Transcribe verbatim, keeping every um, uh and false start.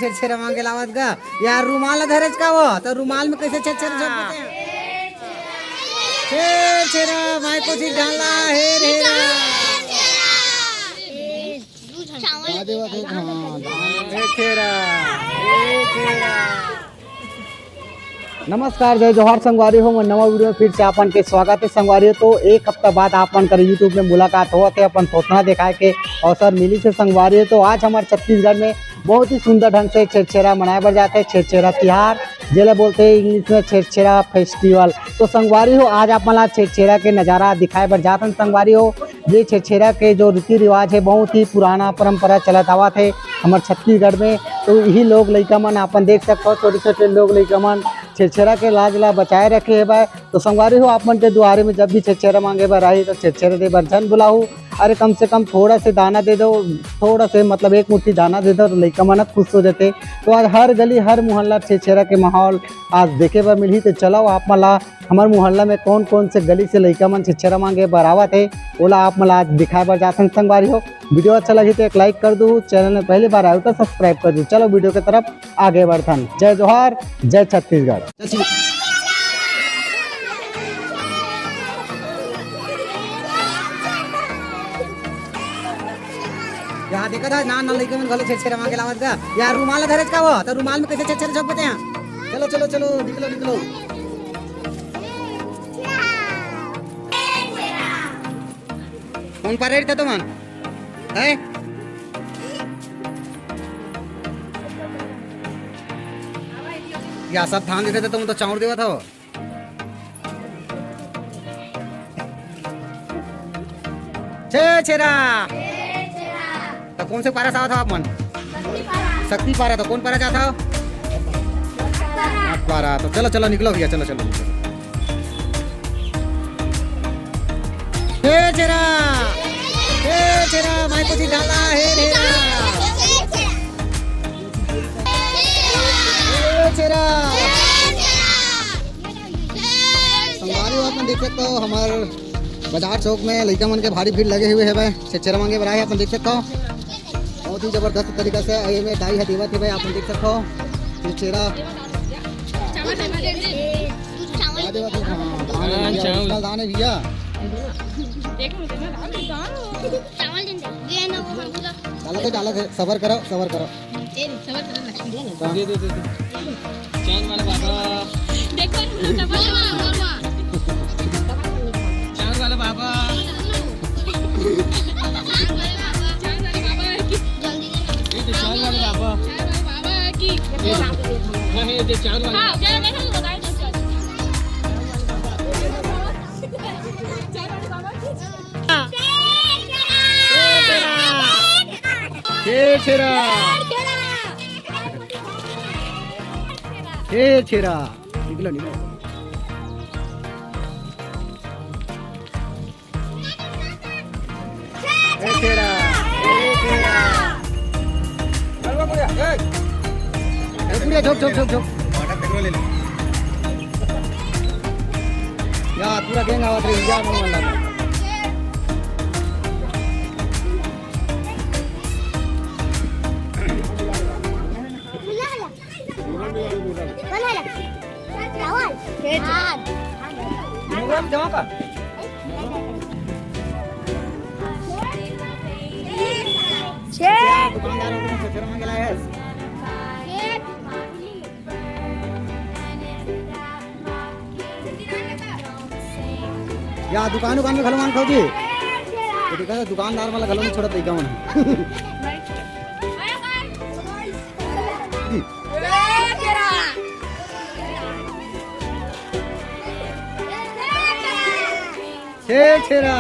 छेरछेरा मांगे लावत गा। यार, रुमाल धरेच का वो? तो रुमाल में कैसे छेरछेरा झोंक देते हैं? छेरछेरा, माई कोची डाला, हे रे रा। का देवत हे? हाँ, छेरछेरा, छेरछेरा। नमस्कार, जय जोहार संगवारी हो, मैं नवा वीडियो में फिर से आपन के स्वागत है संगवारी हो। तो एक हफ्ता बाद आपन कर YouTube में मुलाकात होवत है, अपन थोथना दिखाए के अवसर मिलिस हे संगवारी हो। तो आज हमर छत्तीसगढ़ में बहुत ही सुंदर ढंग से छेरछेरा मनाए बर जाथे, छेरछेरा तिहार, जेला बोलथे English में छेरछेरा festival। तो संगवारी हो, आज आप मन ला छेरछेरा के नजारा दिखाए बर जाथन संगवारी हो। ये छेरछेरा के जो रीति रिवाज है, बहुत ही पुराना परंपरा चलत आवत है हमर छत्तीसगढ़ में। तो यही लोग लइका मन अपन देख सकथो, छोटे छोटे लोग लइका मन छेरछेरा के लाज ला बचाए रखे हेवय। तो संगवारी हो, आप मन के दुआरे में जब भी छेरछेरा मांगे बर आही, तो छेरछेरा दे बर झन बुलाहू। अरे, कम से कम थोड़ा से दाना दे दो, थोड़ा से, मतलब, एक मुट्ठी दाना दे दो, तो लइका मन खुश हो जाते। तो आज हर गली, हर मोहल्ला छेरछेरा के माहौल आज देखे बर मिलही। तो चलो, आप मन ला हमर मोहल्ला में कौन कौन से गली से लइका मन छेरछेरा मांगे बर आवत हे, ओला आप मन ला आज दिखाए बर जाथन संगवारी हो। वीडियो अच्छा लगही तो एक like कर दू, चैनल में पहली बार आए हो तो subscribe कर दू। चलो, वीडियो के तरफ आगे बढ़थन। जय जोहार, जय छत्तीसगढ़। यहाँ देखा था, नान नान लइका मन घलो छेरछेरा मांगे लावत गा। यार, रुमाल धरेच का वो? तो रुमाल में कैसे छेरछेरा झोंक देते हैं? चलो, चलो, चलो, निकलो, निकलो। कौन पारा रहिथे तुमन? हैं? या सब धान देथे त तुमन तो चाउर देवत हव। छेरछेरा। त कौन से पारा से आवत हव आप मन? शक्ति पारा। त कौन पारा जात हव? आठ पारा। तो चलो, चलो, निकलो भैया, चलो, चलो। छेरछेरा, छेरछेरा, माई कोची डाला, हे रे रा। छेरछेरा। संगवारी हो, अपन देख सकथो, हमर बाजार चौक में लइका मन के भारी भीड़ लगे हुए हे भाई, छेरछेरा मांगे बर आए हे, अपन देख सकथो। बहुत ही जबरदस्त तरीका से एमे दाई ह देवत हे भाई, आप मन देख सकथो। छेरछेरा। चावल, चावल। का देवत हे? हाँ, धान हे भैया, चावल। Original धान हे भैया। चावल दिन दे। ये ना वो हम पूरा। डालत हे, डालत हे, सबर करो, सबर करो। दे दे, दे दे, दे दे। चांद वाला बाबा। देखो, चांद वाला बाबा। चांद वाला बाबा। चांद वाला बाबा। चांद वाला बाबा की। जल्दी दे ना। ये तो चांद वाला बाबा। चांद वाला बाबा की। ये, हाँ, ये जो चांद वाला। हाँ, जरा देखो, बताओ, चांद वाला बाबा की। हाँ। छेरछेरा। छेरछेरा। निकलो, निकलो। छेरछेरा। छेरछेरा। ए, पूरा झोंक, झोंक, झोंक, झोंक। या, पूरा gang आवत रही, या, मन, मन लगा। दुकानदार होते हैं, छेरछेरा मांगे लाए हैं। या दुकान, दुकान में घलो मान खाओ जी। तो देखा, दुकानदार वाला घलो नहीं छोड़त लइका मन। छेरछेरा।